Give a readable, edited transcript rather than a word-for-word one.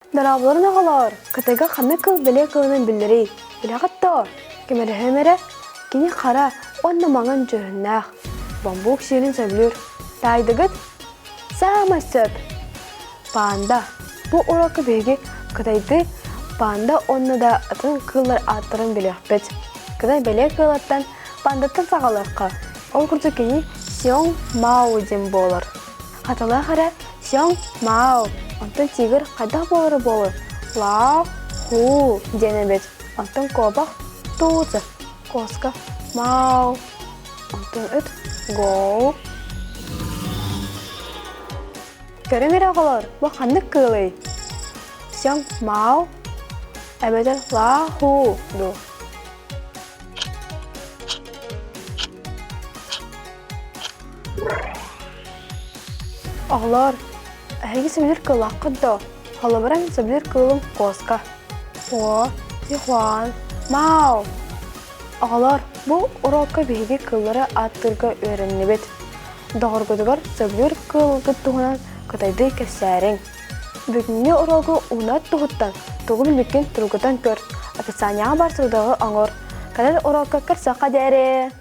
Дорооболорун оҕолоор, кытайга ханнык кыл бэлиэ кылынан биллэрий? Билэҕит дуо? Кимэрэһим эрэ, кини хара уонна маҥан дьүһүннээх, бамбук сиэлин сөбүлүүр. Таайдыгыт? Саамай сөп. Панда. Бу уруокка биһиги кытайдыы панда уонна да атын кыыллар ааттарын билиэхпит. Кытай бэлиэ кыылаттан пандаттан саҕалыахха. Ол курдук кини Сиоҥ Мао диэн буолар. Хатылаах эрэ Сиоҥ Мао, онтон тигр хайдах буолара буолуой? Лао Ху диэн эбит. Онтон куобах Тууза, куоска Мао, онтон ыт Гоу. Көрүҥ эрэ оҕолор, бу ханнык кыылый? Сиоҥ Мао эбэтэр Ла Ху дуу? Оҕолоор, эһиги сөбүлүүр кыыллааххыт дуо? Холобура, мин сөбүлүүр кыылым куоска. О, Тихуан, Мао! Оҕолоор, бу уруокка биһиги кыыллары ааттыырга үөрэннибит. Доҕоргутугар сөбүлүүр кыылгыт туһунан кытайдыы кэпсээриҥ. Бүгүҥҥү уруогу уунар туһуттан тугу билбиккин тургутан көр, описаниеҕа бар сорудаҕы оҥор. Кэлэр уруокка көрсөххө диэри!